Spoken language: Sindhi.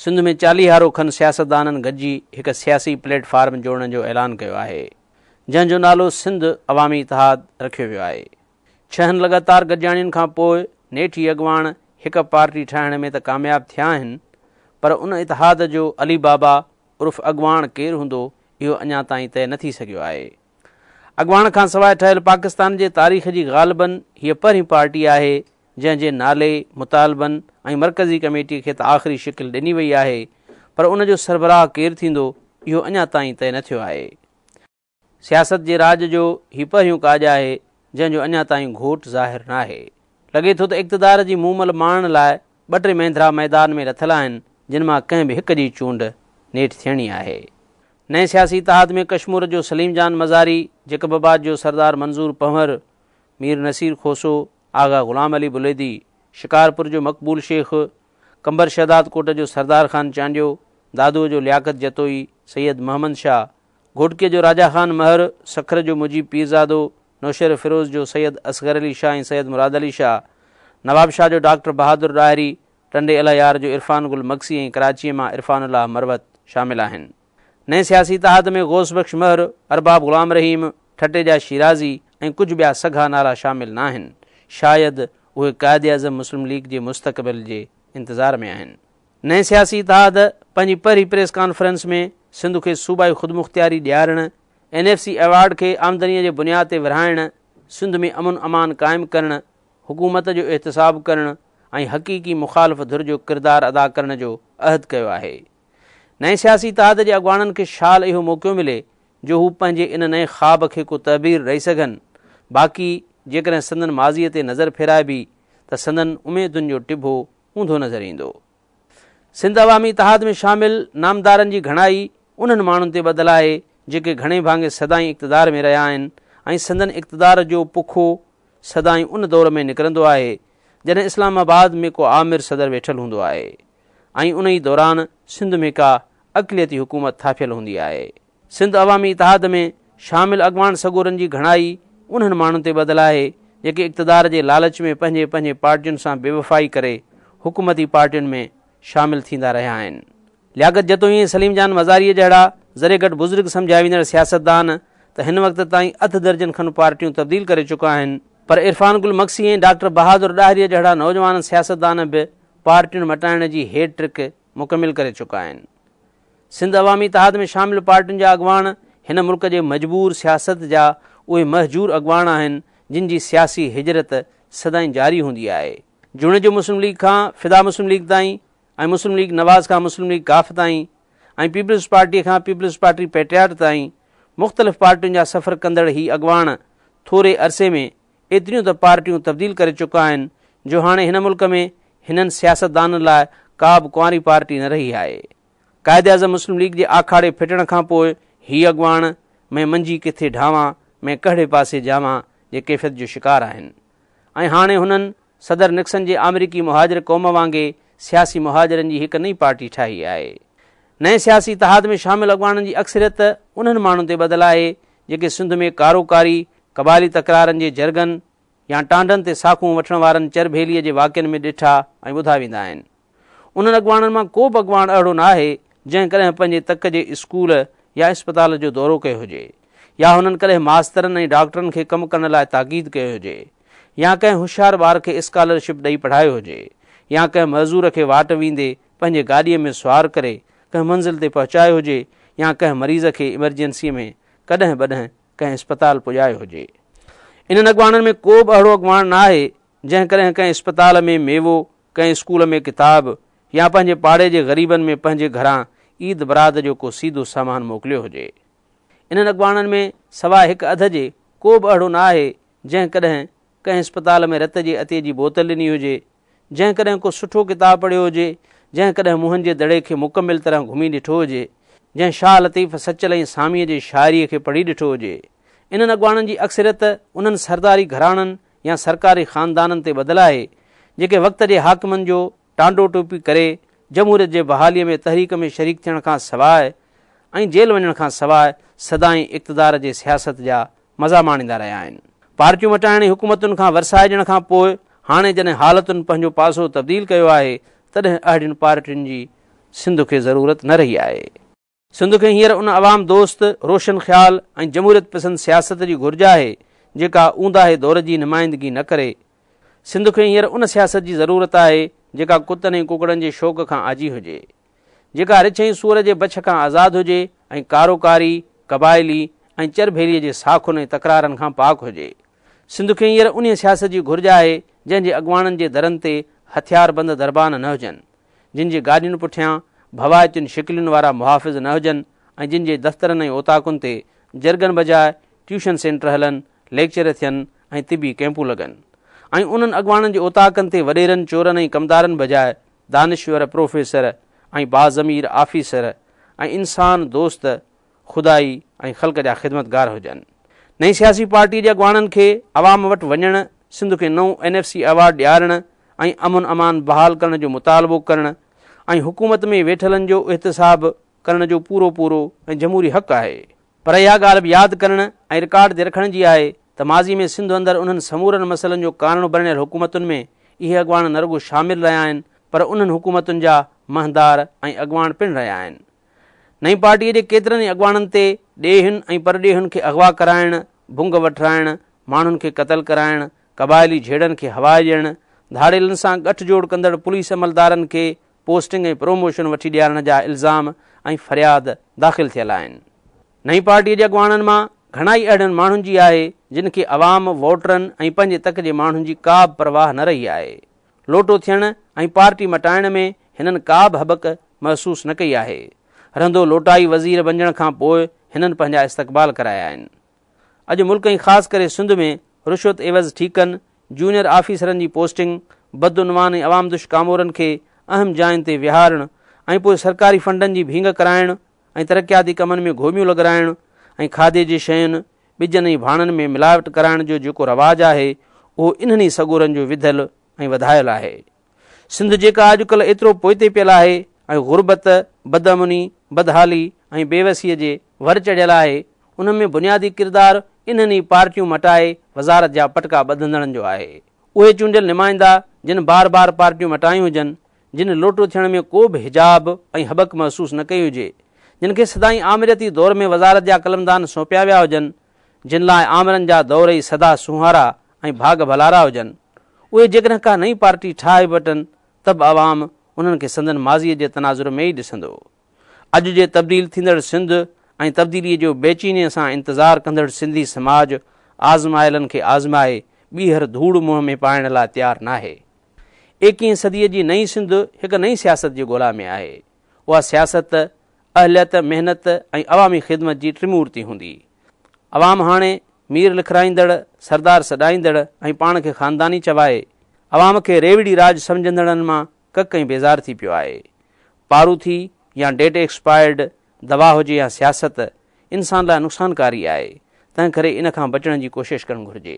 سنڌ ۾ چاليهارو کن سياستدانن گڏجي هڪ سياسي پليٽ فارم جوڙڻ جو اعلان ڪيو آهي، جنهن جو نالو سنڌ عوامي اتحاد رکيو ويو آهي. ڇهن لڳاتار گڏجاڻين کان پوء نيٺ هي اڳواڻ هڪ پارٽي ٺاهڻ ۾ ته ڪامياب ٿيا آهن، پر ان اتحاد جو علي بابا عرف اڳواڻ ڪير هوندو، اهو اڃا تائين طئي نه ٿي سگهيو آهي. اڳواڻ کان سواء ٺهيل پاڪستان جي تاريخ جي غالباً هيء پهرين پارٽي آهي، جنهن جي نالي، مطالبن ۽ مرڪزي ڪميٽي کي ته آخري شڪل ڏني وئي آهي پر ان جو سربراهه ڪير ٿيندو اهو اڃا تائين طئي نه ٿيو آهي. سياست جي راڄ جو هي پهريون ڪاڄ آهي جنهن جو اڃا تائين گهوٽ ظاهر ناهي. لڳي ٿو ته اقتدار جي مومل ماڻڻ لاء ٻه ٽي مينڌرا ميدان ۾ لٿل آهن جن مان ڪنهن به هڪ جي چونڊ نيٺ ٿيڻي آهي. نئين سياسي اتحاد ۾ ڪشمور جو سليم جان مزاري، جيڪب آباد جو سردار منظور پنهور، مير نصير کوسو، آغا غلام علي بليدي، شڪارپور جو مقبول شيخ، قمبر شهدادڪوٽ جو سردار خان چانڊيو، دادوء جو لياقت جتوئي، سيد محمد شاهه، گهوٽڪيء جو راجا خان مهر، سکر جو مجيب پيرزادو، نوشهروفيروز جو سيد اصغر علي شاهه ۽ سيد مراد علي شاهه، نوابشاهه جو ڊاڪٽر بهادر ڏاهري، ٽنڊي الهيار جو عرفان گل مگسي ۽ ڪراچيء مان عرفان الله مروت شامل آهن. نئين سياسي اتحاد ۾ غوث بخش مهر، ارباب غلام رحيم، ٺٽي جا شيرازي ۽ ڪجهه ٻيا سگها نالا شامل ناهن. شايد اهي قائداعظم مسلم ليگ جي مستقبل جي انتظار ۾ آهن. نئين سياسي اتحاد پنهنجي پهرين پريس ڪانفرنس ۾ سنڌ کي صوبائي خودمختياري ڏيارڻ، اين ايف سي ايوارڊ کي آمدنيء جي بنياد تي ورهائڻ، سنڌ ۾ امن امان قائم ڪرڻ، حڪومت جو احتساب ڪرڻ ۽ حقيقي مخالف ڌر جو ڪردار ادا ڪرڻ جو عهد ڪيو آهي. نئين سياسي اتحاد جي اڳواڻن کي شال اهو موقعو ملي جو هو پنهنجي ان نئين خواب کي ڪو تعبير ڏئي سگهن، باقي جيڪڏهن سندن ماضيء تي نظر ڦيرائبي ته سندن اميدن جو ٽڀو اونڌو نظر ايندو. سنڌ عوامي اتحاد ۾ شامل نامدارن جي گهڻائي انهن ماڻهن تي ٻڌل آهي جيڪي گهڻي ڀاڱي سدائين اقتدار ۾ رهيا آهن ۽ سندن اقتدار جو پکو سدائين ان دور ۾ نڪرندو آهي جڏهن اسلام آباد ۾ ڪو آمر صدر ويٺل هوندو آهي. ۽ ان ئي دوران سنڌ ۾ ڪا اقليتي حڪومت ٿاڦيل هوندي آهي. سنڌ عوامي اتحاد ۾ شامل اڳواڻ سڳورن جي گهڻائي انهن ماڻهن تي ٻڌل آهي، جيڪي اقتدار جي لالچ ۾ پنهنجي پنهنجي پارٽين سان بيوفائي ڪري حڪومتي پارٽين ۾ شامل ٿيندا رهيا آهن. لياقت جتوئي ۽ سليم جان مزاريء جهڙا ذري گهٽ بزرگ سمجهيا ويندڙ سياستدان ته هن وقت تائين اڌ درجن کن پارٽيون تبديل ڪري چڪا آهن، پر عرفان گل مگسي ۽ ڊاڪٽر بهادر ڏاهريء جهڙا نوجوان سياستدان به پارٽين مٽائڻ جي هيٽ ٽرڪ مڪمل ڪري چڪا آهن. سنڌ عوامي اتحاد ۾ شامل پارٽين جا اڳواڻ هن ملڪ جي مجبور سياست جا اهي مهجور اڳواڻ آهن جن جي سياسي هجرت سدائين جاري هوندي آهي. جوڻيجو مسلم ليگ کان فدا مسلم ليگ تائين ۽ مسلم ليگ نواز کان مسلم ليگ قاف تائين ۽ پيپلز پارٽي کان پيپلز پارٽي پيٽرياٽ تائين مختلف پارٽين جا سفر ڪندڙ هي اڳواڻ ٿوري عرصي ۾ ايتريون ته پارٽيون تبديل ڪري چڪا آهن جو هاڻي هن ملڪ ۾ هنن سياستدانن لاء ڪا به ڪنواري پارٽي نه رهي آهي. قائداعظم مسلم ليگ جي آکاڙي ڦٽڻ کان پوء هي اڳواڻ مين منجي ڪٿي ڍاوان مين ڪهڙي پاسي جاوان جي ڪيفيت جو شڪار آهن ۽ هاڻي هنن صدر نڪسن جي آمريڪي مهاجر قوم وانگي سياسي مهاجرن جي هڪ نئين پارٽي ٺاهي آهي. نئين سياسي اتحاد ۾ شامل اڳواڻن جي اڪثريت انهن ماڻهن تي ٻڌل آهي جيڪي سنڌ ۾ ڪاروڪاري، قبائلي تڪرارن جي جرڳن يا ٽانڊن تي ساکون وٺڻ وارن چرڀيليء جي واقعن ۾ ڏٺا ۽ ٻڌا ويندا آهن. انهن اڳواڻن مان ڪو به اڳواڻ اهڙو نه آهي جنهن ڪڏهن پنهنجي تڪ جي اسڪول يا اسپتال جو دورو ڪيو هجي يا هنن ڪڏهن ماسترن ۽ ڊاڪٽرن کي ڪم ڪرڻ لاء تاڪيد ڪيو هجي يا ڪنهن هوشيار ٻار کي اسڪالرشپ ڏئي پڙهايو هجي يا ڪنهن معذور کي واٽ ويندي پنهنجي گاڏيء ۾ سوار ڪري ڪنهن منزل تي پهچايو هجي يا ڪنهن مريض کي ايمرجنسيء ۾ ڪڏهن بڏهن ڪنهن اسپتال پڄايو هجي. انهن اڳواڻن ۾ ڪو به اهڙو اڳواڻ نه آهي جنهن ڪڏهن ڪنهن اسپتال ۾ ميوو، ڪنهن اسڪول ۾ ڪتاب يا پنهنجي پاڙي جي غريبن ۾ پنهنجي گهران عيد براد جو ڪو سيڌو سامان موڪليو هجي. انهن اڳواڻن ۾ سواء هڪ اڌ جي ڪو به اهڙو نه آهي جنهن ڪڏهن ڪنهن اسپتال ۾ رت جي عطيي جي بوتل ڏني هجي، جنهن ڪڏهن ڪو سٺو ڪتاب پڙهيو هجي، جنهن ڪڏهن موهن جي دڙي کي مڪمل طرح گهمي ڏٺو هجي، جنهن شاهه لطيف، سچل ۽ ساميء جي شاعريء کي پڙهي ڏٺو هجي. انهن اڳواڻن جي اڪثريت انهن سرداري گهراڻن يا سرڪاري خاندانن تي ٻڌل آهي، جيڪي وقت جي حاڪمن جو ٽانڊو ٽوپي ڪري جمهوريت جي بحاليء ۾ تحريڪ ۾ شريڪ ٿيڻ کان سواء ۽ جيل وڃڻ کان سواء سدائين اقتدار جي سياست جا مزا ماڻيندا رهيا آهن. پارٽيون مٽائڻ ۽ حڪومتن کان ورسائجڻ کان پوء هاڻي جڏهن حالتن پنهنجو پاسو تبديل ڪيو آهي تڏهن اهڙين پارٽين جي سنڌ کي ضرورت نه رهي آهي. سنڌ کي هينئر ان عوام دوست، روشن خيال ۽ جمهوريت پسند سياست جي گهرج آهي، جيڪا اونداهي دور جي نمائندگي نه ڪري. سنڌ کي هينئر ان سياست جي ضرورت آهي، جيڪا ڪتن ۽ ڪڪڙن جي شوق کان آجي هجي. جيڪا رڇ ۽ سوئر جي بڇ کان آزاد هجي ۽ ڪاروڪاري، قبائلي ۽ چرڀيلي جي ساکن ۽ تڪرارن کان پاڪ هجي. سنڌ کي هينئر انهيء سياست جي گهرج آهي، جنهن جي اڳواڻن جي درن تي هٿياربند دربان نه هجن، جن جي گاڏين پٺيان ڀوائتين شڪلين وارا محافظ نه هجن ۽ جن جي دفترن ۽ اوطاقن تي جرڳن بجاء ٽيوشن سينٽر هلن، ليڪچر ٿين ۽ طبي ڪئمپون لڳن ۽ انهن اڳواڻن جي اوطاقن تي وڏيرن، چورن ۽ ڪمدارن بجاء دانشور پروفيسر ۽ باضمير آفيسر ۽ انسان دوست خدائي ۽ خلق جا خدمتگار هجن. نئين سياسي پارٽيء جي اڳواڻن کي عوام وٽ وڃڻ، سنڌ کي نئون اين ايف سي ايوارڊ ڏيارڻ ۽ امن امان بحال ڪرڻ جو مطالبو ڪرڻ ۽ حڪومت ۾ ويٺلن جو احتساب ڪرڻ جو پورو پورو ۽ جمهوري حق آهي. پر اها ڳالهه به ياد ڪرڻ ۽ رڪارڊ تي رکڻ جي آهي ته ماضي ۾ سنڌ اندر انهن سمورن مسئلن جو ڪارڻ بڻيل حڪومتن ۾ اهي اڳواڻ نه رڳو شامل رهيا آهن پر انهن حڪومتن جا مهندار ۽ اڳواڻ پڻ رهيا آهن. نئين پارٽيء جي ڪيترن ئي اڳواڻن تي ڏيهين ۽ پرڏيهين کي اغوا ڪرائڻ، ڀنگ وٺرائڻ، ماڻهن کي قتل ڪرائڻ، قبائلي جهيڙن کي هوا ڏيڻ، ڌاڙيلن سان ڳٺ جوڙ ڪندڙ پوليس عملدارن کي پوسٽنگ ۽ پروموشن وٺي ڏيارڻ جا الزام ۽ فرياد داخل ٿيل آهن. نئين پارٽيء جي اڳواڻن مان گهڻائي اهڙن ماڻهن جي آهي، جن کي عوام، ووٽرن ۽ پنهنجي تڪ جي ماڻهن جي ڪا به پرواهه نه رهي آهي. لوٽو ٿيڻ ۽ پارٽي مٽائڻ ۾ هنن ڪا به هٻڪ محسوس نه ڪئي آهي. رهندو لوٽائي وزير بنجڻ کان پوء هنن پنهنجا استقبال ڪرايا آهن. اڄ ملڪ ۽ خاص ڪري سنڌ ۾ رشوت عيوض ٺيڪن، جونيئر آفيسرن جي پوسٽنگ، بدعنوان ۽ عوام دش ڪامورن کي اهم جاين تي ويهارڻ ۽ پوء سرڪاري فنڊن جي ڀينگ ڪرائڻ ۽ ترقياتي ڪمن ۾ گهوٻيون لڳرائڻ ۽ کاڌي جي شين، ٻجن ۽ ڀاڻن ۾ ملاوٽ ڪرائڻ جو جيڪو رواج آهي اهو انهن ئي سڳورن جو وڌل ۽ وڌايل آهي. سنڌ جيڪا اڄڪلهه ايترو پوئتي پيل آهي ۽ غربت، بدامني، بدحالي ۽ بيوسيء جي ور چڙهيل آهي، ان ۾ بنيادي ڪردار انهن ئي پارٽيون مٽائي وزارت جا پٽڪا ٻڌندڙن جو آهي. اهي چونڊيل نمائندا جن بار بار پارٽيون مٽايون هجن، جن لوٽو ٿيڻ ۾ ڪو به حجاب ۽ هٻڪ محسوس نه ڪئي هجي، جن کي سدائين آمريتي دور ۾ وزارت جا قلمدان سونپيا ويا هجن، جن لاء آمرن جا دور ئي سدا سونهارا ۽ ڀاڳ ڀلارا هجن، اهي جيڪڏهن ڪا نئين پارٽي ٺاهي به وٺن ته به عوام انهن کي سندن ماضيء جي تناظر ۾ ئي ڏسندو. اڄ جي تبديل ٿيندڙ سنڌ ۽ تبديليء جو بيچينيء سان انتظار ڪندڙ سنڌي سماج آزمايلن کي آزمائي ٻيهر ڌوڙ منهن ۾ پائڻ لاء تيار ناهي. ايڪيهين صديء جي نئين سنڌ هڪ نئين سياست جي ڳولا ۾ آهي. اها سياست اهليت، محنت ۽ عوامي خدمت جي ٽرمورتي هوندي. عوام هاڻي مير لکرائيندڙ، سردار سڏائيندڙ ۽ پاڻ کي خانداني چوائي، عوام کي ريوڙي راڄ سمجهندڙن مان ڪڪ ۽ بيزار ٿي پيو آهي. پاروٿي يا ڊيٽ ايڪسپائرڊ دوا هجي يا سياست، انسان لاء نقصانڪاري آهي، تنهنڪري ان کان بچڻ جي ڪوشش ڪرڻ گهرجي.